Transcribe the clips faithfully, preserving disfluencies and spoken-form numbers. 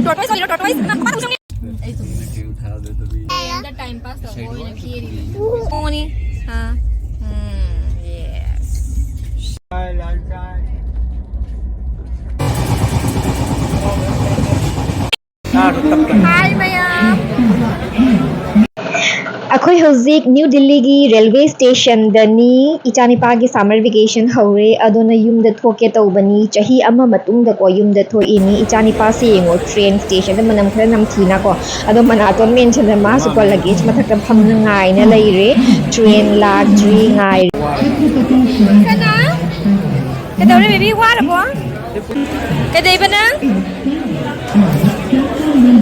Tortoise ꯑꯣꯏꯔꯣ, tortoise꯫ ꯏꯃꯥ, papa ꯇꯧꯁꯤ꯫ ꯇꯥꯏꯝ ꯄꯥꯁ ꯇꯧꯕ ꯑꯣꯏꯅ ꯀꯦꯔꯤꯕꯅꯤ꯫ ꯃꯣꯅꯤ꯫ ꯑꯥ꯫ ꯎꯝ, yes꯫ Hi, ꯃꯌꯥꯝ꯫ ꯑꯩꯈꯣꯏ ꯍꯧꯖꯤꯛ ꯅ꯭ꯌꯨ ꯗꯤꯜꯂꯤꯒꯤ ꯔꯦꯜꯋꯦ ꯁ꯭ꯇꯦꯁꯟꯗꯅꯤ꯫ ꯏꯆꯥꯅꯤꯄꯥꯒꯤ summer vacation ꯍꯧꯔꯦ, ꯑꯗꯨꯅ ꯌꯨꯝꯗ ꯊꯣꯛꯀꯦ ꯇꯧꯕꯅꯤ꯫ ꯆꯍꯤ ꯑꯃ ꯃꯇꯨꯡꯗꯀꯣ ꯌꯨꯝꯗ ꯊꯣꯛꯏꯅꯤ꯫ ꯏꯆꯥꯅꯤꯄꯥꯁꯦ ꯌꯦꯡꯉꯣ, train stationꯗ ꯃꯅꯝ ꯈꯔ ꯅꯝꯊꯤꯅꯀꯣ꯫ ꯑꯗꯣ ꯃꯅꯥꯇꯣꯟ ꯃꯦꯟꯁꯤꯟꯗ ꯃꯥꯁꯨꯀꯣ luggage ꯃꯊꯛꯇ ꯐꯝꯅ ꯉꯥꯏꯅ ꯂꯩꯔꯦ꯫ Train ꯂꯥꯛꯇ꯭ꯔꯤ ꯉꯥꯏꯔꯦ꯫ ꯀꯅꯥ? ꯀꯩꯗꯧꯔꯦ baby? ꯋꯥꯔꯕꯣ? ꯀꯩꯗꯩꯕ ꯅꯪ?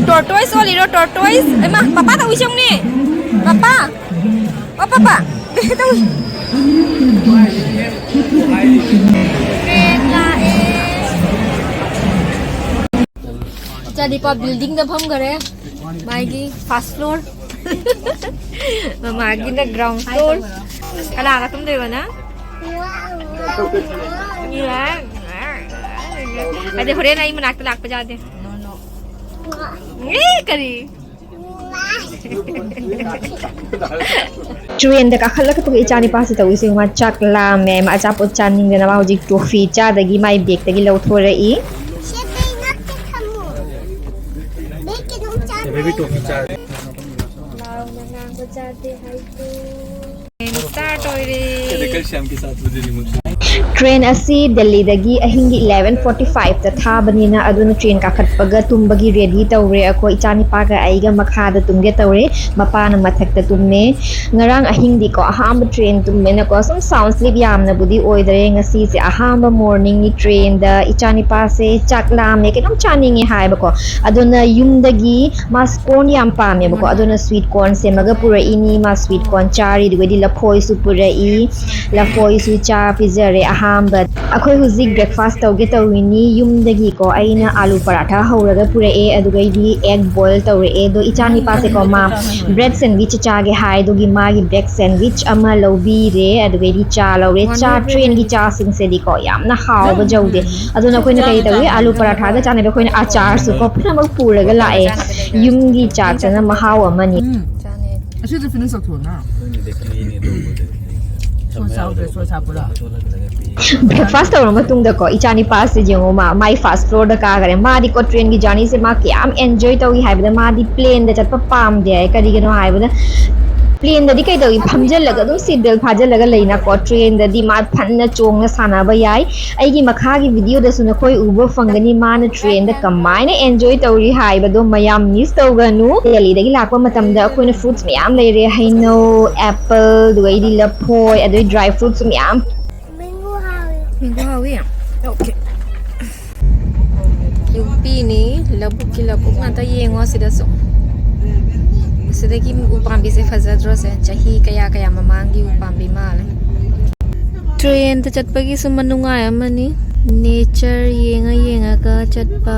Tortoise ꯑꯣꯜꯂꯤꯔꯣ, tortoise? ꯏꯃꯥ, ꯄꯄꯥ ꯇꯧꯏꯁꯦ ꯌꯦꯡꯉꯨꯅꯦ꯫ ꯄꯄꯥ꯫ ꯑꯣ, ꯄꯄꯥ꯫ ꯇꯧꯏ꯫ Train ꯂꯥꯛꯑꯦ꯫ ꯏꯆꯥꯅꯤꯄꯥ buildingꯗ ꯐꯝꯈꯔꯦ꯫ ꯃꯥꯒꯤ first floor꯫ ꯃꯃꯥꯒꯤꯅ ground floor꯫ ꯀꯅꯥꯒ ꯇꯨꯝꯗꯣꯏꯕ ꯅꯪ? ꯑꯗꯩ ꯍꯣꯔꯦꯟ ꯑꯩ ꯃꯅꯥꯛꯇ ꯂꯥꯛꯄ ꯌꯥꯗꯦ꯫ ꯑꯦ, ꯀꯔꯤ? Trainꯗ ꯀꯥꯈꯠꯂꯛꯄꯒ ꯏꯆꯥꯅꯤꯄꯥꯁꯤ ꯇꯧꯏꯁꯦ, ꯃꯥ ꯆꯥꯛ ꯂꯥꯝꯃꯦ, ꯃꯥ ꯑꯆꯥꯄꯣꯠ ꯆꯥꯅꯤꯡꯗꯅ ꯃꯥ ꯍꯧꯖꯤꯛ toffee ꯆꯥꯗꯒꯤ ꯃꯥꯏ bagꯇꯒꯤ ꯂꯧꯊꯣꯔꯛꯏ꯫ ꯁꯦ ꯀꯩ ꯉꯥꯛꯇ ꯊꯝꯃꯣ꯫ ꯕꯦꯛ ꯀꯩꯅꯣꯝ ꯆꯥꯗ꯭ꯔꯦ꯫ Baby toffee ꯆꯥꯔꯦ꯫ ꯂꯥꯎꯅ ꯉꯥꯡꯕ ꯆꯥꯗꯦ ꯍꯥꯏꯗꯣ꯫ Train start ꯑꯣꯏꯔꯦ꯫ Train ꯑꯁꯤ ꯗꯦꯜꯂꯤꯗꯒꯤ ꯑꯍꯤꯡꯒꯤ eleven forty fiveꯇ ꯊꯥꯕꯅꯤꯅ, ꯑꯗꯨꯅ train ꯀꯥꯈꯠꯄꯒ ꯇꯨꯝꯕꯒꯤ ready ꯇꯧꯔꯦ꯫ ꯑꯩꯈꯣꯏ ꯏꯆꯥꯅꯤꯄꯥꯒ ꯑꯩꯒ ꯃꯈꯥꯗ ꯇꯨꯝꯒꯦ ꯇꯧꯔꯦ, ꯃꯄꯥꯅ ꯃꯊꯛꯇ ꯇꯨꯝꯃꯦ꯫ ꯉꯔꯥꯡ ꯑꯍꯤꯡꯗꯤꯀꯣ ꯑꯍꯥꯟꯕ train ꯇꯨꯝꯃꯦꯅꯀꯣ ꯁꯨꯝ sound sleep ꯌꯥꯝꯅꯕꯨꯗꯤ ꯑꯣꯏꯗꯔꯦ꯫ ꯉꯁꯤꯁꯦ ꯑꯍꯥꯟꯕ morningꯒꯤ trainꯗ ꯏꯆꯥꯅꯤꯄꯥꯁꯦ ꯆꯥꯛ ꯂꯥꯝꯃꯦ, ꯀꯩꯅꯣꯝ ꯆꯥꯅꯤꯡꯉꯦ ꯍꯥꯏꯕꯀꯣ꯫ ꯑꯗꯨꯅ ꯌꯨꯝꯗꯒꯤ ꯃꯥ corn ꯌꯥꯝ ꯄꯥꯝꯃꯦꯕꯀꯣ, ꯑꯗꯨꯅ sweet corn ꯁꯦꯝꯃꯒ ꯄꯨꯔꯛꯏꯅꯤ꯫ ꯃꯥ sweet corn ꯆꯥꯔꯤ, ꯑꯗꯨꯒꯗꯤ ꯂꯐꯣꯏꯁꯨ ꯄꯨꯔꯛꯏ, ꯂꯐꯣꯏꯁꯨ ꯆꯥ ꯄꯤꯖꯔꯦ꯫ ꯑꯍꯥꯟꯕ ꯑꯍꯥꯟꯕ ꯑꯩꯈꯣꯏ ꯍꯧꯖꯤꯛ ꯕ꯭ꯔꯦꯛꯐꯥꯁ ꯇꯧꯒꯦ ꯇꯧꯔꯤꯅꯤ꯫ ꯌꯨꯝꯗꯒꯤꯀꯣ ꯑꯩꯅ ꯑꯥꯂꯨ ꯄꯔꯥꯊꯥ ꯍꯧꯔꯒ ꯄꯨꯔꯛꯑꯦ, ꯑꯗꯨꯒ ꯑꯩꯗꯤ ꯑꯦꯒ ꯕꯣꯏꯜ ꯇꯧꯔꯛꯑꯦ꯫ ꯑꯗꯣ ꯏꯆꯥ ꯅꯤꯄꯥꯁꯦꯀꯣ, ꯃꯥ ꯕ꯭ꯔꯦꯗ ꯁꯦꯟꯋꯤꯆ ꯆꯥꯒꯦ ꯍꯥꯏ, ꯑꯗꯨꯒꯤ ꯃꯥꯒꯤ ꯕ꯭ꯔꯦꯗ ꯁꯦꯟꯋꯤꯆ ꯑꯃ ꯂꯧꯕꯤꯔꯦ꯫ ꯑꯗꯨꯒꯩꯗꯤ ꯆꯥ ꯂꯧꯔꯦ꯫ ꯆꯥ, ꯇ꯭ꯔꯦꯟꯒꯤ ꯆꯥꯁꯤꯡꯁꯤꯗꯤꯀꯣ ꯌꯥꯝꯅ ꯍꯥꯎꯕ ꯖꯧꯗꯦ꯫ ꯑꯗꯨꯅ ꯑꯩꯈꯣꯏꯅ ꯀꯔꯤ ꯇꯧꯏ, ꯑꯥꯂꯨ ꯄꯔꯥꯊꯥꯒ ꯆꯥꯅꯕ ꯑꯩꯈꯣꯏꯅ ꯑꯆꯥꯔꯁꯨꯀꯣ ꯄꯨꯝꯅꯃꯛ ꯄꯨꯔꯒ ꯂꯥꯛꯑꯦ꯫ ꯌꯨꯝꯒꯤ ꯆꯥꯛꯁꯤꯅ ꯃꯍꯥꯎ ꯑꯃꯅꯤ꯫ ꯎꯝ꯫ ꯑꯁꯤꯗ ꯐꯤꯅꯤꯁ ꯇꯧꯊꯣꯛꯑꯣꯅ꯫ ꯁꯣꯁ ꯌꯥꯎꯗ꯭ꯔꯦ, ꯁꯣꯁ ꯍꯥꯞꯄꯨꯔꯥ? ꯕ꯭ꯔꯦꯛꯐꯥꯁ ꯇꯧꯔ ꯃꯇꯨꯡꯗꯀꯣ, ꯏꯆꯥ ꯅꯤꯄꯥꯁꯦ ꯌꯦꯡꯉꯣ, ꯃꯥ ꯃꯥꯏ ꯐꯥꯔꯁ ꯐ꯭ꯂꯣꯔꯗ ꯀꯥꯈꯔꯦ꯫ ꯃꯥꯗꯤꯀꯣ ꯇ꯭ꯔꯦꯟꯒꯤ ꯖꯔꯅꯤꯁꯦ ꯃꯥ ꯀꯌꯥꯝ ꯑꯦꯟꯖꯣꯏ ꯇꯧꯏ ꯍꯥꯏꯕꯗ, ꯃꯥꯗꯤ ꯄ꯭ꯂꯦꯟꯗ ꯆꯠꯄ ꯄꯥꯝꯗꯦ ꯍꯥꯏ꯫ ꯀꯔꯤꯒꯤꯅꯣ ꯍꯥꯏꯕꯗ, ꯄ꯭ꯂꯦꯟꯗꯗꯤ ꯀꯩꯗꯧꯏ, ꯐꯝꯖꯜꯂꯒ ꯑꯗꯨꯝ ꯁꯤꯠ ꯕꯦꯜ ꯐꯥꯖꯜꯂꯒ ꯂꯩꯅꯀꯣ꯫ ꯇ꯭ꯔꯦꯟꯗꯗꯤ ꯃꯥ ꯐꯟꯅ ꯆꯣꯡꯅ ꯁꯥꯟꯅꯕ ꯌꯥꯏ꯫ ꯑꯩꯒꯤ ꯃꯈꯥꯒꯤ ꯚꯤꯗꯤꯑꯣꯗꯁꯨ ꯅꯈꯣꯏ ꯎꯕ ꯐꯪꯒꯅꯤ, ꯃꯥꯅ ꯇ꯭ꯔꯦꯟꯗ ꯀꯃꯥꯏꯅ ꯑꯦꯟꯖꯣꯏ ꯇꯧꯔꯤ ꯍꯥꯏꯕꯗꯣ ꯃꯌꯥꯝ ꯃꯤꯁ ꯇꯧꯒꯅꯨ꯫ ꯗꯦꯜꯂꯤꯗꯒꯤ ꯂꯥꯛꯄ ꯃꯇꯝꯗ ꯑꯩꯈꯣꯏꯅ ꯐ꯭ꯔꯨꯠꯁ ꯃꯌꯥꯝ ꯂꯩꯔꯦ, ꯍꯩꯅꯧ, ꯑꯦꯄꯜ, ꯑꯗꯨꯒ ꯑꯩꯗꯤ ꯂꯐꯣꯏ, ꯑꯗꯨꯒ ꯗ꯭ꯔꯥꯏ ꯐ꯭ꯔꯨꯠꯁ ꯃꯌꯥꯝ꯫ ꯃꯦꯡꯒꯣ ꯍꯥꯎꯋꯦ꯫ ꯃꯦꯡꯒꯣ ꯍꯥꯎꯋꯤ? ꯑꯣꯀꯦ꯫ ꯌꯣꯄꯤꯅꯤ, ꯂꯧꯕꯨꯛꯀꯤ ꯂꯧꯕꯨꯛ ꯉꯥꯛꯇ꯫ ꯌꯦꯡꯉꯣ ꯁꯤꯗꯁꯨ꯫ ꯁꯤꯗꯒꯤ ꯎꯄꯥꯝꯕꯤꯁꯦ ꯐꯖꯗ꯭ꯔꯣꯁꯦ? ꯆꯍꯤ ꯀꯌꯥ ꯀꯌꯥ ꯃꯃꯥꯡꯒꯤ ꯎꯄꯥꯝꯕꯤ ꯃꯥꯜꯂꯦ꯫ ꯇ꯭ꯔꯦꯟꯗ ꯆꯠꯄꯒꯤꯁꯨ ꯃꯅꯨꯡꯉꯥꯏ ꯑꯃꯅꯤ꯫ ꯅꯦꯆꯔ ꯌꯦꯡꯉ ꯌꯦꯡꯉꯒ ꯆꯠꯄ꯫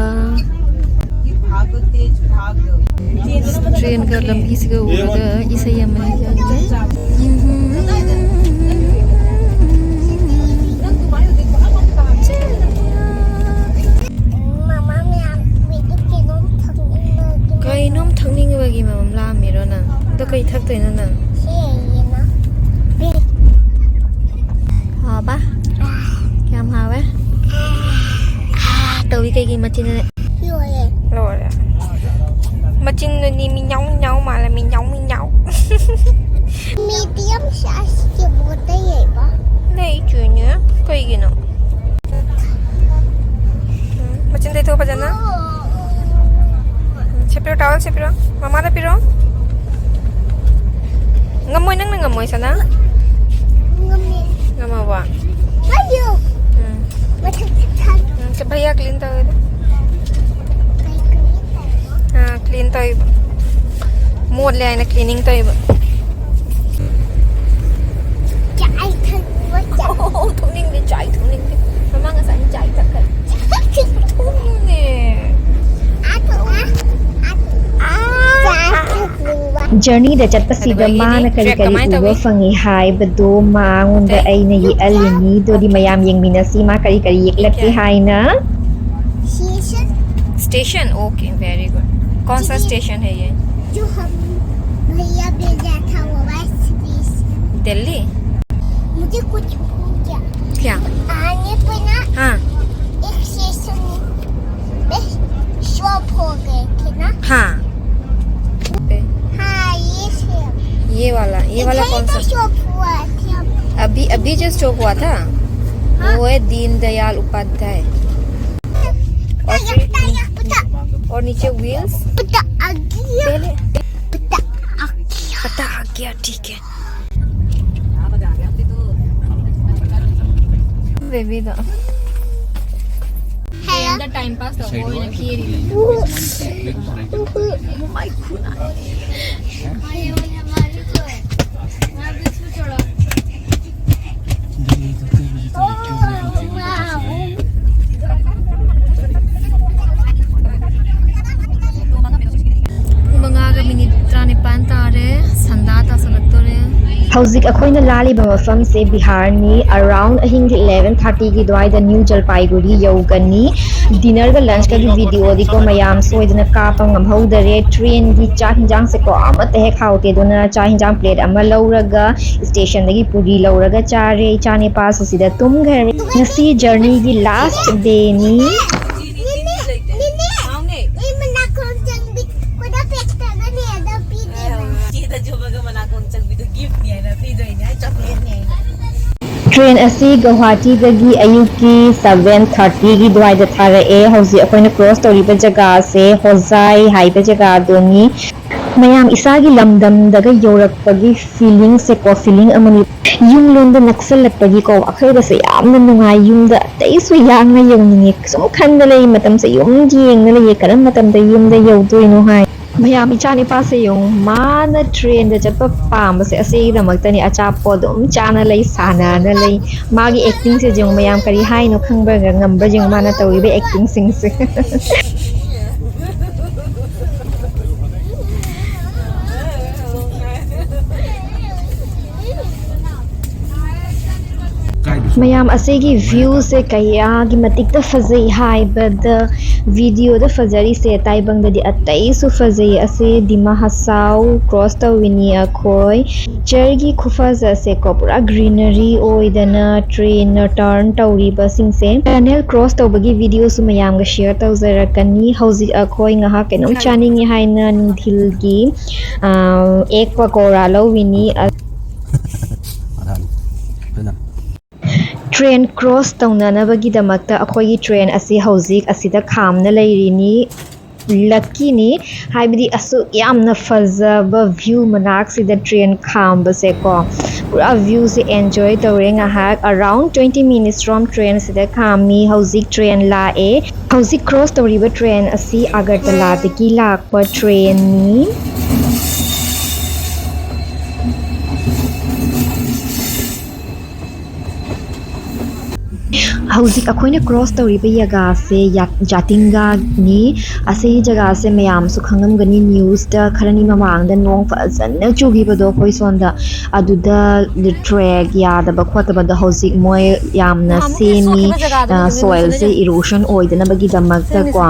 ꯇ꯭ꯔꯦꯟꯒ ꯂꯝꯕꯤꯁꯤꯒ ꯎꯔꯒ ꯏꯁꯩ ꯑꯃ ꯅꯤꯡꯁꯤꯡꯉꯦ꯫ ꯃꯃꯥ ꯃꯌꯥꯝ, ꯃꯤꯗꯤ ꯀꯩꯅꯣꯝ ꯊꯛꯅꯤꯡꯕꯒꯤ꯫ ꯀꯩꯅꯣꯝ ꯊꯛꯅꯤꯡꯕꯒꯤ ꯃꯃꯝ ꯂꯥꯛꯑꯝꯃꯤꯔꯣ ꯅꯪ? ꯑꯗꯣ ꯀꯩ ꯊꯛꯇꯣꯏꯅꯣ ꯅꯪ? ꯁꯤ ꯌꯦꯡꯉꯣ꯫ ꯍꯥꯎꯕ? ꯀꯌꯥꯝ ꯍꯥꯎꯋꯦ? ꯇꯧꯏ ꯀꯩꯒꯤ ꯃꯆꯤꯟ ꯂꯣꯏꯔꯦ꯫ ꯂꯣꯏꯔꯦ꯫ ꯃꯆꯤꯟꯗꯨꯅꯤ ꯃꯤꯅꯥꯎ ꯃꯤꯅꯥꯎ ꯃꯥꯜꯂꯦ, ꯃꯤꯅꯥꯎ ꯃꯤꯅꯥꯎ꯫ ꯃꯤꯗꯤꯌꯝ ꯁꯥꯏꯖꯀꯤ ꯕꯣꯇꯜ ꯂꯩꯕ꯫ ꯂꯩꯇ꯭ꯔꯤꯅꯦ꯫ ꯀꯩꯒꯤꯅꯣ? ꯎꯝ, ꯃꯆꯤꯟ ꯇꯩꯊꯣꯛ ꯐꯖꯅ꯫ ꯎꯝ, ꯁꯦꯄꯤꯔꯣ, ꯇꯥꯋꯦꯜ ꯁꯦꯄꯤꯔꯣ꯫ ꯃꯃꯥꯗ ꯄꯤꯔꯣ꯫ ꯉꯝꯃꯣꯏ, ꯅꯪꯅ ꯉꯝꯃꯣꯏ, ꯁꯅꯥ꯫ ꯉꯝꯃꯦ꯫ ꯉꯝꯃꯕꯣ? ꯑꯩꯌꯣ꯫ ꯎꯝ꯫ ꯃꯊꯛꯇ ꯊꯥꯡ꯫ ꯎꯝ, ꯁꯦ, ꯚꯩꯌꯥ ꯀ꯭ꯂꯤꯟ ꯇꯧꯋꯦꯗ꯫ ꯑꯥ, ꯀ꯭ꯂꯤꯟ ꯇꯧꯋꯦꯕ꯫ ꯃꯣꯠꯂꯦ ꯍꯥꯏꯅ ꯀ꯭ꯂꯤꯅꯤꯡ ꯇꯧꯋꯦꯕ꯫ ꯆꯥꯏ ꯊꯛꯄ ꯆꯥꯏ꯫ ꯑꯣ, ꯊꯣꯛꯅꯤꯡꯗꯦ, ꯆꯥꯏ Journey ꯗ ꯆꯠꯄꯁꯤꯗ ꯑꯗꯨꯒ ꯃꯥꯅ ꯀꯔꯤ ꯀꯔꯤ ꯎꯕ ꯐꯪꯉꯤ ꯍꯥꯏꯕꯗꯣ ꯃꯉꯣꯟꯗ ꯑꯩꯅ ꯌꯦꯛꯍꯜꯂꯤꯅꯤ꯫ ꯑꯗꯨꯗꯤ ꯃꯌꯥꯝ ꯌꯦꯡꯃꯤꯟꯅꯁꯤ ꯃꯥ ꯀꯔꯤ ꯀꯔꯤ ꯌꯦꯛꯂꯛꯀꯦ ꯍꯥꯏꯅ꯫ Station. Station? Okay, very good. कौन सा स्टेशन है ये? जो हम भैया भेजा था वो वाला स्टेशन। दिल्ली? मुझे कुछ हो गया। क्या? आने पे ना हाँ। एक स्टेशन में शॉप हो गए थे ना। हाँ। हाँ, ये से ये वाला, ये वाला कौन सा? शॉप हुआ थे हम। अभी अभी जो स्टॉप हुआ था, हाँ। वो है दीनदयाल उपाध्याय। और फिर पता और नीचे व्हील्स। पता आ गया। पहले पता आ गया। पता आ गया, ठीक है। बेबी दा। हेलो। टाइम पास तो वो ना किए रही। ꯄꯨꯡ ꯃꯉꯥꯒ ꯃꯤꯅꯤꯠ ꯇꯔꯥꯅꯤꯄꯥꯟ ꯇꯥꯔꯦ꯫ ꯁꯟꯗꯥ ꯇꯥꯁꯜꯂꯛꯇꯣꯔꯦ꯫ ꯍꯧꯖꯤꯛ ꯑꯩꯈꯣꯏꯅ ꯂꯥꯜꯂꯤꯕ ꯃꯐꯝꯁꯦ ꯕꯤꯍꯥꯔꯅꯤ꯫ Around ꯑꯍꯤꯡꯒꯤ eleven thirty ꯒꯤ ꯑꯗꯨꯋꯥꯏꯗ ꯅ꯭ꯌꯨ ꯖꯜꯄꯥꯏꯒꯨꯔꯤ ꯌꯧꯒꯅꯤ꯫ ꯗꯤꯅꯔꯒ ꯂꯟꯁꯀꯒꯤ ꯚꯤꯗꯤꯑꯣꯗꯤꯀꯣ ꯃꯌꯥꯝ ꯁꯣꯏꯗꯅ ꯀꯥꯞꯄ ꯉꯝꯍꯧꯗꯔꯦ꯫ ꯇ꯭ꯔꯦꯟꯒꯤ ꯆꯥꯛ ꯍꯤꯟꯖꯥꯡꯁꯦꯀꯣ ꯑꯃꯠꯇ ꯍꯦꯛ ꯍꯥꯎꯇꯦ꯫ ꯑꯗꯨꯅ ꯆꯥꯛ ꯍꯤꯟꯖꯥꯡ ꯄ꯭ꯂꯦꯠ ꯑꯃ ꯂꯧꯔꯒ ꯁ꯭ꯇꯦꯁꯟꯗꯒꯤ ꯄꯨꯔꯤ ꯂꯧꯔꯒ ꯆꯥꯔꯦ꯫ ꯏꯆꯥ ꯅꯤꯄꯥꯁꯨ ꯁꯤꯗ ꯇꯨꯝꯈ꯭ꯔꯦ꯫ ꯉꯁꯤ ꯖꯔꯅꯤꯒꯤ ꯂꯥꯁ ꯗꯦꯅꯤ꯫ ꯅꯦꯅꯦ, ꯅꯦꯅꯦ, ꯑꯩ ꯃꯅꯥꯀꯣꯡ ꯆꯪꯕꯤ ꯈꯨꯗ ꯄꯦꯛ ꯇꯧꯒꯅꯤ, ꯑꯗꯣ ꯄꯤꯗꯦꯕ꯫ ꯆꯦꯗ ꯆꯨꯝꯃꯒ ꯃꯅꯥꯀꯣꯡ ꯆꯪꯕꯤꯗꯣ ꯒꯤꯐꯅꯦ ꯍꯥꯏꯅ ꯄꯤꯗꯣꯏꯅꯦ ꯍꯥꯏ, ꯆꯣꯀ꯭ꯂꯦꯠꯅꯦ ꯍꯥꯏꯅ꯫ ꯇ꯭ꯔꯦꯟ ꯑꯁꯤ ꯒꯧꯍꯥꯇꯤꯗꯒꯤ ꯑꯌꯨꯛꯀꯤ seven thirty ꯒꯤ ꯑꯗꯨꯋꯥꯏꯗ ꯊꯥꯔꯛꯑꯦ꯫ ꯍꯧꯖꯤꯛ ꯑꯩꯈꯣꯏꯅ ꯀ꯭ꯔꯣꯁ ꯇꯧꯔꯤꯕ ꯖꯒꯥꯁꯦ ꯍꯣꯖꯥꯏ ꯍꯥꯏꯕ ꯖꯒꯥꯗꯨꯅꯤ꯫ ꯃꯌꯥꯝ, ꯏꯁꯥꯒꯤ ꯂꯝꯗꯝꯗꯒ ꯌꯧꯔꯛꯄꯒꯤ ꯐꯤꯂꯤꯡꯁꯦꯀꯣ, ꯐꯤꯂꯤꯡ ꯑꯃꯅꯤ꯫ ꯌꯨꯝ ꯂꯣꯝꯗ ꯅꯛꯁꯜꯂꯛꯄꯒꯤꯀꯣ ꯋꯥꯈꯜꯒꯁꯦ ꯌꯥꯝꯅ ꯅꯨꯡꯉꯥꯏ꯫ ꯌꯨꯝꯗ ꯑꯇꯩꯁꯨ ꯌꯥꯡꯅ ꯌꯧꯅꯤꯡꯉꯦ꯫ ꯁꯨꯝ ꯈꯟꯗ ꯂꯩ ꯃꯇꯝꯁꯦ, ꯌꯨꯝ ꯌꯦꯡꯅ ꯂꯩꯌꯦ, ꯀꯔꯝꯕ ꯃꯇꯝꯗ ꯌꯨꯝꯗ ꯌꯧꯗꯣꯏꯅꯣ ꯍꯥꯏ꯫ ꯃꯌꯥꯝ, ꯏꯆꯥ ꯅꯤꯄꯥꯁꯦ ꯌꯦꯡꯉꯨ, ꯃꯥꯅ ꯇ꯭ꯔꯦꯟꯗ ꯆꯠꯄ ꯄꯥꯝꯕꯁꯦ ꯑꯁꯤꯒꯤꯗꯃꯛꯇꯅꯤ꯫ ꯑꯆꯥꯄꯣꯠ ꯑꯗꯨꯝ ꯆꯥꯅ ꯂꯩ, ꯁꯥꯟꯅꯅ ꯂꯩ꯫ ꯃꯥꯒꯤ ꯑꯦꯛꯇꯤꯡꯁꯦ ꯌꯦꯡꯉꯨ ꯃꯌꯥꯝ, ꯀꯔꯤ ꯍꯥꯏꯅꯣ ꯈꯪꯕ꯭ꯔꯥ ꯉꯝꯕ꯭ꯔꯥ ꯌꯦꯡꯉꯨ ꯃꯥꯅ ꯇꯧꯔꯤꯕ ꯑꯦꯛꯇꯤꯡꯁꯤꯡꯁꯦ꯫ ꯃꯌꯥꯝ, ꯑꯁꯤꯒꯤ ꯚ꯭ꯌꯨꯁꯦ ꯀꯌꯥꯒꯤ ꯃꯇꯤꯛꯇ ꯐꯖꯩ ꯍꯥꯏꯕꯗ, ꯚꯤꯗꯤꯑꯣꯗ ꯐꯖꯔꯤꯁꯦ ꯇꯥꯏꯕꯪꯗꯗꯤ ꯑꯇꯩꯁꯨ ꯐꯖꯩ꯫ ꯑꯁꯤ ꯗꯤꯃꯥ ꯍꯁꯥꯎ ꯀ꯭ꯔꯣꯁ ꯇꯧꯔꯤꯅꯤ ꯑꯩꯈꯣꯏ꯫ ꯅꯦꯆꯔꯒꯤ ꯈꯨꯐꯖꯁꯦꯀꯣ, ꯄꯨꯔꯥ ꯒ꯭ꯔꯤꯅꯔꯤ ꯑꯣꯏꯗꯅ ꯇ꯭ꯔꯦꯟꯅ ꯇꯔꯟ ꯇꯧꯔꯤꯕꯁꯤꯡꯁꯦ꯫ ꯇꯅꯦꯜ ꯀ꯭ꯔꯣꯁ ꯇꯧꯕꯒꯤ ꯚꯤꯗꯤꯑꯣꯁꯨ ꯃꯌꯥꯝꯒ ꯁꯤꯌꯔ ꯇꯧꯖꯔꯛꯀꯅꯤ꯫ ꯍꯧꯖꯤꯛ ꯑꯩꯈꯣꯏ ꯉꯥꯏꯍꯥꯛ ꯀꯩꯅꯣꯝ ꯆꯥꯅꯤꯡꯉꯤ ꯍꯥꯏꯅ ꯅꯨꯡꯊꯤꯜꯒꯤ, ꯑꯥ, ꯑꯦꯛ ꯄꯀꯣꯔꯥ ꯂꯧꯔꯤꯅꯤ꯫ ꯇ꯭ꯔꯦꯟ ꯀ꯭ꯔꯣꯁ ꯇꯧꯅꯅꯕꯒꯤꯗꯃꯛꯇ ꯑꯩꯈꯣꯏꯒꯤ ꯇ꯭ꯔꯦꯟ ꯑꯁꯤ ꯍꯧꯖꯤꯛ ꯑꯁꯤꯗ ꯈꯥꯝꯅ ꯂꯩꯔꯤꯅꯤ꯫ ꯂꯛꯀꯤꯅꯤ, ꯍꯥꯏꯕꯗꯤ ꯑꯁꯨꯛ ꯌꯥꯝꯅ ꯐꯖꯕ ꯚ꯭ꯌꯨ ꯃꯅꯥꯛꯁꯤꯗ ꯇ꯭ꯔꯦꯟ ꯈꯥꯝꯕꯁꯦꯀꯣ, ꯄꯨꯔꯥ ꯚ꯭ꯌꯨꯁꯦ ꯑꯦꯟꯖꯣꯏ ꯇꯧꯔꯦ ꯉꯥꯏꯍꯥꯛ꯫ Around twenty minutes from ꯇ꯭ꯔꯦꯟꯁꯤꯗ ꯈꯥꯝꯃꯤ꯫ ꯍꯧꯖꯤꯛ ꯇ꯭ꯔꯦꯟ ꯂꯥꯛꯑꯦ꯫ ꯍꯧꯖꯤꯛ ꯀ꯭ꯔꯣꯁ ꯇꯧꯔꯤꯕ ꯇ꯭ꯔꯦꯟ ꯑꯁꯤ ꯑꯒꯔꯇꯂꯥꯗꯒꯤ ꯂꯥꯛꯄ ꯇ꯭ꯔꯦꯟꯅꯤ꯫ ꯍꯧꯖꯤꯛ ꯑꯩꯈꯣꯏꯅ ꯀ꯭ꯔꯣꯁ ꯇꯧꯔꯤꯕ ꯖꯒꯥꯁꯦ ꯌꯥ-, ꯖꯥꯇꯤꯡꯒꯥꯅꯤ꯫ ꯑꯁꯤ ꯖꯒꯥꯁꯦ ꯃꯌꯥꯝꯁꯨ ꯈꯪꯂꯝꯒꯅꯤ, ꯅ꯭ꯌꯨꯁꯇ ꯈꯔꯅꯤ ꯃꯃꯥꯡꯗ ꯅꯣꯡ ꯐꯖꯅ ꯆꯨꯈꯤꯕꯗꯣ ꯑꯩꯈꯣꯏ ꯁꯣꯝꯗ꯫ ꯑꯗꯨꯗ ꯇ꯭ꯔꯦꯛ ꯌꯥꯗꯕ ꯈꯣꯠꯇꯕꯗꯣ ꯍꯧꯖꯤꯛ ꯃꯣꯏ ꯌꯥꯝꯅ ꯁꯦꯝꯃꯤ꯫ ꯁꯣꯏꯜꯁꯦ ꯏꯔꯣꯁꯟ ꯑꯣꯏꯗꯅꯕꯒꯤꯗꯃꯛꯇꯀꯣ,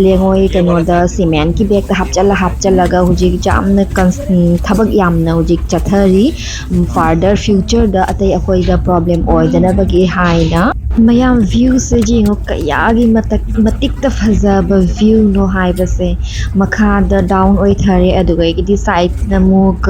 ꯂꯦꯉꯣꯏ ꯀꯩꯅꯣꯗ ꯁꯤꯃꯦꯟꯒꯤ ꯕꯦꯒꯇ ꯍꯥꯞꯆꯜꯂ ꯍꯥꯞꯆꯜꯂꯒ ꯍꯧꯖꯤꯛ ꯌꯥꯝꯅ ꯀꯟꯁ-, ꯎꯝ, ꯊꯕꯛ ꯌꯥꯝꯅ ꯍꯧꯖꯤꯛ ꯆꯠꯊꯔꯤ꯫ ꯎꯝ, further futureꯗ ꯑꯇꯩ ꯑꯩꯈꯣꯏꯗ ꯄ꯭ꯔꯣꯕ꯭ꯂꯦꯝ ꯑꯣꯏꯗꯅꯕꯒꯤ ꯍꯥꯏꯅ꯫ ꯃꯌꯥꯝ, ꯚ꯭ꯌꯨꯁꯦ ꯌꯦꯡꯉꯣ, ꯀꯌꯥꯒꯤ ꯃꯇꯛ-, ꯃꯇꯤꯛꯇ ꯐꯖꯕ ꯚ꯭ꯌꯨꯅꯣ ꯍꯥꯏꯕꯁꯦ꯫ ꯃꯈꯥꯗ ꯗꯥꯎꯟ ꯑꯣꯏꯊꯔꯦ, ꯑꯗꯨꯗꯒꯤꯗꯤ ꯁꯥꯏꯠꯅ ꯑꯃꯨꯛ,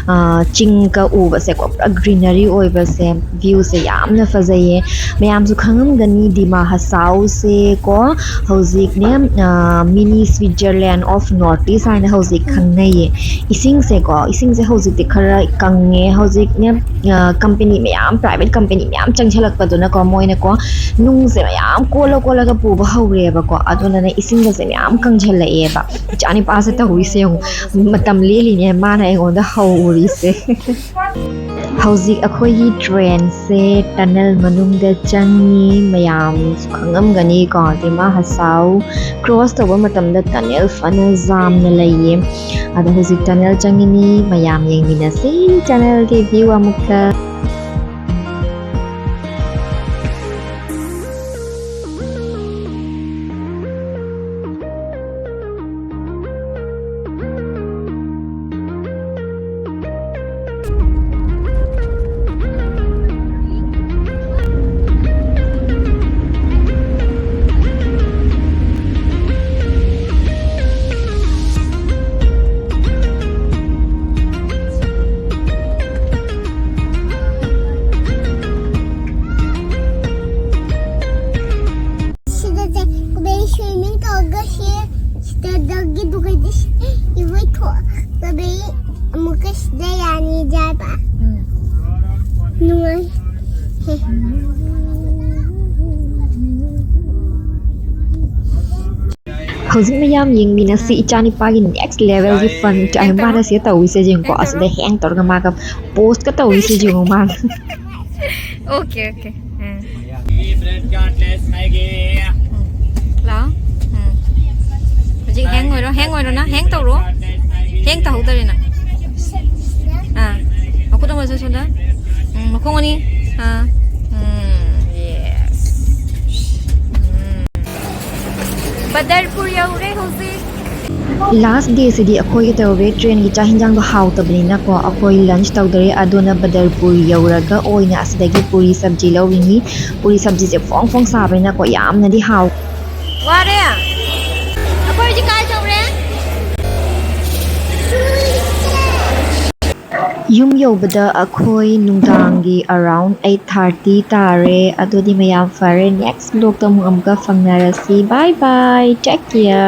ꯑ, ꯆꯤꯡꯒ ꯎꯕꯁꯦꯀꯣ, ꯄꯨꯔꯥ ꯒ꯭ꯔꯤꯅꯔꯤ ꯑꯣꯏꯕꯁꯦ, ꯚ꯭ꯌꯨꯁꯦ ꯌꯥꯝꯅ ꯐꯖꯩꯌꯦ꯫ ꯃꯌꯥꯝꯁꯨ ꯈꯪꯉꯝꯒꯅꯤ, ꯗꯤꯃꯥ ꯍꯁꯥꯎꯁꯦ ꯀꯣ, ꯍꯧꯖꯤꯛꯅꯦ, ꯑ, mini Switzerland of North East ꯍꯥꯏꯅ ꯍꯧꯖꯤꯛ ꯈꯪꯅꯩꯌꯦ꯫ ꯏꯁꯤꯡꯁꯦꯀꯣ, ꯏꯁꯤꯡꯁꯦ ꯍꯧꯖꯤꯛꯇꯤ ꯈꯔ ꯀꯪꯉꯦ꯫ ꯍꯧꯖꯤꯛꯅꯦ, ꯑ, ꯀꯝꯄꯦꯅꯤ ꯃꯌꯥꯝ, ꯄ꯭ꯔꯥꯏꯚꯦꯠ ꯀꯝꯄꯦꯅꯤ ꯃꯌꯥꯝ ꯆꯪꯁꯤꯜꯂꯛꯄꯗꯨꯅꯀꯣ, ꯃꯣꯏꯅꯀꯣ ꯅꯨꯡꯁꯦ ꯃꯌꯥꯝ ꯀꯣꯜꯂ ꯀꯣꯜꯂꯒ ꯄꯨꯕ ꯍꯧꯔꯦꯕꯀꯣ꯫ ꯑꯗꯨꯅꯅꯦ ꯏꯁꯤꯡꯒꯁꯦ ꯃꯌꯥꯝ ꯀꯪꯁꯤꯜꯂꯛꯑꯦꯕ꯫ ꯏꯆꯥ ꯅꯤꯄꯥꯁꯦ ꯇꯧꯔꯤꯁꯦ ꯌꯦꯡꯉꯨ, ꯃꯇꯝ ꯂꯦꯜꯂꯤꯅꯦ ꯃꯥꯅ ꯑꯩꯉꯣꯟꯗ ꯍꯧꯔꯤꯁꯦ꯫ ꯍꯧꯖꯤꯛ ꯑꯩꯈꯣꯏꯒꯤ ꯇ꯭ꯔꯦꯟꯁꯦ ꯇꯅꯦꯜ ꯃꯅꯨꯡꯗ ꯆꯪꯉꯤ꯫ ꯃꯌꯥꯝꯁꯨ ꯈꯪꯉꯝꯒꯅꯤꯀꯣ, ꯗꯤꯃꯥ ꯍꯁꯥꯎ ꯀ꯭ꯔꯣꯁ ꯇꯧꯕ ꯃꯇꯝꯗ ꯇꯅꯦꯜ ꯐꯅ ꯖꯥꯝꯅ ꯂꯩꯌꯦ꯫ ꯑꯗꯣ ꯍꯧꯖꯤꯛ ꯇꯅꯦꯜ ꯆꯪꯉꯤꯅꯤ, ꯃꯌꯥꯝ ꯌꯦꯡꯃꯤꯟꯅꯁꯤ ꯇꯅꯦꯜꯒꯤ ꯚ꯭ꯌꯨ ꯑꯃꯨꯛꯇ꯫ ꯍꯧꯖꯤꯛ ꯃꯌꯥꯝ ꯌꯦꯡꯃꯤꯟꯅꯁꯤ ꯏꯆꯥꯅꯤꯄꯥꯒꯤ next level ꯒꯤ fun ꯇꯥꯏꯝ ꯃꯥꯅ ꯁꯤꯗ ꯇꯧꯔꯤꯁꯦ ꯌꯦꯡꯉꯨꯀꯣ꯫ ꯑꯁꯤꯗ ꯍꯦꯡ ꯇꯧꯔꯒ ꯃꯥꯒ post ꯀ ꯇꯧꯔꯤꯁꯦ ꯌꯦꯡꯉꯨ ꯃꯥꯒ꯫ Okay, okay. ꯎꯝ꯫ ꯎꯝ꯫ ꯂꯥꯛꯑꯣ꯫ ꯎꯝ꯫ ꯍꯧꯖꯤꯛ ꯍꯦꯡ ꯑꯣꯏꯔꯣ, ꯍꯦꯡ ꯑꯣꯏꯔꯣ ꯅꯪ, ꯍꯦꯡ ꯇꯧꯔꯣ꯫ ꯍꯦꯡ ꯇꯧꯍꯧꯗꯔꯦ ꯅꯪ꯫ ꯑꯥ꯫ ꯃꯈꯨꯠ ꯑꯃꯁꯨ ꯁꯣꯝꯗ꯫ ꯎꯝ, ꯃꯈꯣꯡ ꯑꯅꯤ꯫ ꯑꯥ꯫ ꯎꯝ, yes꯫ ꯎꯝ꯫ ꯕꯗꯔꯄꯨꯔ ꯌꯧꯔꯦ ꯍꯧꯖꯤꯛ꯫ Last day ꯁꯤꯗꯤ ꯑꯩꯈꯣꯏꯒꯤ ꯇꯧꯔꯦ꯫ Train ꯒꯤ ꯆꯥꯛ ꯍꯤꯟꯖꯥꯡꯗꯣ ꯍꯥꯎꯇꯕꯅꯤꯅꯀꯣ, ꯑꯩꯈꯣꯏ lunch ꯇꯧꯗꯔꯦ꯫ ꯑꯗꯨꯅ ꯕꯗꯔꯄꯨꯔ ꯌꯧꯔꯒ ꯑꯣꯏꯅ ꯑꯁꯤꯗꯒꯤ ꯄꯨꯔꯤ ꯁꯕꯖꯤ ꯂꯧꯔꯤꯅꯤ꯫ ꯄꯨꯔꯤ ꯁꯕꯖꯤꯁꯦ ꯐꯣꯡ ꯐꯣꯡ ꯁꯥꯕꯅꯤꯅꯀꯣ, ꯌꯥꯝꯅꯗꯤ ꯍꯥꯎ꯫ ꯋꯥꯔꯦ꯫ ꯑꯩꯈꯣꯏ ꯍꯧꯖꯤꯛ ꯀꯥꯏ ꯌꯧꯔꯦ? ꯌꯨꯝ ꯌꯧꯕꯗ ꯑꯩꯈꯣꯏ ꯅꯨꯡꯗꯥꯡꯒꯤ around eight thirty ꯇꯥꯔꯦ꯫ ꯑꯗꯨꯗꯤ ꯃꯌꯥꯝ ꯐꯔꯦ, next vlog ꯇ ꯑꯃꯨꯛ ꯑꯃꯨꯛꯀ ꯐꯪꯅꯔꯁꯤ꯫ Bye bye, take care꯫